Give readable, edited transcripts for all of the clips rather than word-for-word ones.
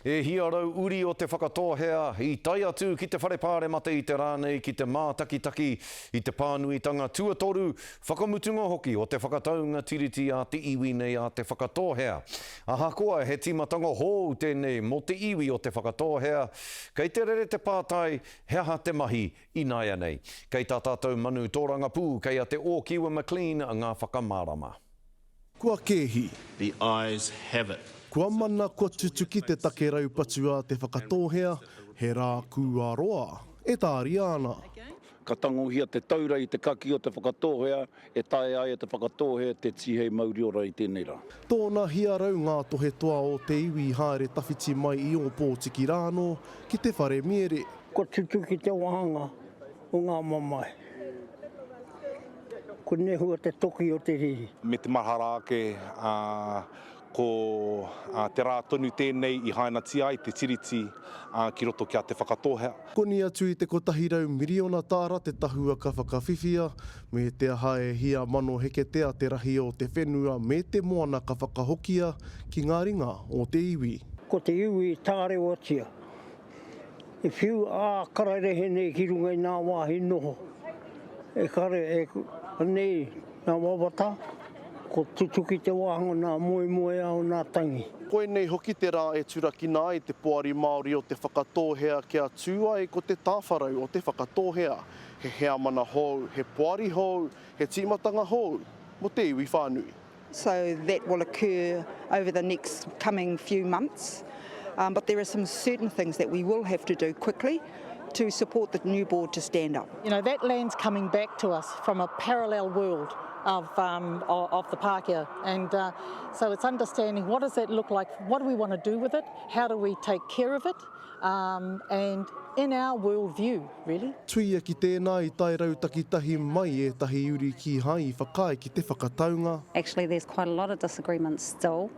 E 100 uri o Te Whakatōhea i tae atu ki te Whare Pāremata i te rā nei ki te mātakitaki i te pānuitanga tuatoru, whakamutunga hoki o te whakataunga Tiriti a te iwi nei a Te Whakatōhea. Ahakoa he tīmatanga hōu tēnei mō te iwi o Te Whakatōhea, kei te rere te pātai he aha te mahi ināianei? Kei tā tātou manu tōrangapū, kei a Te Ōkiwa McLean ngā whakamārama. Kua kēhi. The ayes have it. Kua mana, kua tutuki te take raupatu a Te Whakatōhea, he rā kūaroa e tāria ana. Ka tangohia te taura i te kaki o Te Whakatōhea e taea ai e Te Whakatōhea te tihei mauri ora i tēnei rā. Tōna hiarau ngā tohe toa o te iwi i haere tawhiti mai i Ōpōtiki rānō ki te whare miere. Kua tutuki te wāhanga o ngā mamae. Ko nehua te toki o te riri. Me te mahara ake, ā, ko te rā tonu tēnei i hainatia ai te Tiriti ki roto ki a Te Whakatōhea. Koni atu i te 100 miriona tāra te tahua ka whakawhiwhia, me te aha e hia mano heketea te rahi o te whenua me te moana ka whakahokia ki ngā ringa o te iwi. Ko te iwi i tārewatia. E whiu ā-kararehe nei ki runga i nā wāhi noho. E kare, e, anei nā wawata, ko tutuki te wāhanga nā moemoeā o nā tangi. Koinei hoki te rā e turakina ai te Poari Māori o Te Whakatōhea kia tū ai ko te tāwharau o Te Whakatōhea. He heamana hou, he poari hou, he tīmatanga hou mō te iwi whānui. So that will occur over the next coming few months. Um, but there are some certain things that we will have to do quickly to support the new board to stand up. You know, that land's coming back to us from a parallel world of, um, of the Pākehā. And uh, so it's understanding what does that look like, what do we want to do with it, how do we take care of it, um, and in our world view, really. Tuia ki tēnā i tae rautaki tahi mai ētahi uri kīhai i whakaae ki te whakataunga. Actually there's quite a lot of disagreements still.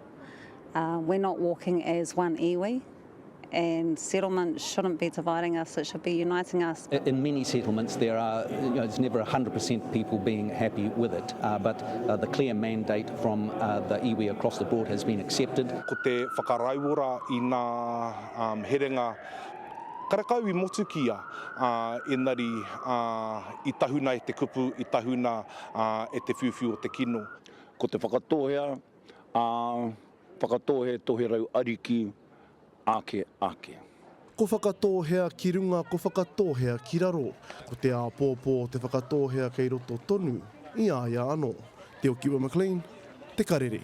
Uh, we're not walking as one iwi and settlement shouldn't be dividing us, it should be uniting us. In many settlements there are, you know, it's never 100% people being happy with it, uh, but uh, the clear mandate from uh, the iwi across the board has been accepted. Ko te whakarauora i nā um, herenga karekau i motukia, uh, engari uh, i tahuna e te kupu, i tahuna uh, e te whiuwhiu o te kino. Ko Te Whakatōhea, ā, Whakatōhe Toherau Ariki, ake, ake. Ko Whakatōhea ki runga, ko Whakatōhea ki raro. Ko te āpōpō o Te Whakatōhea kei roto tonu i a ia anō. Te Okiwa McLean, Te Karere.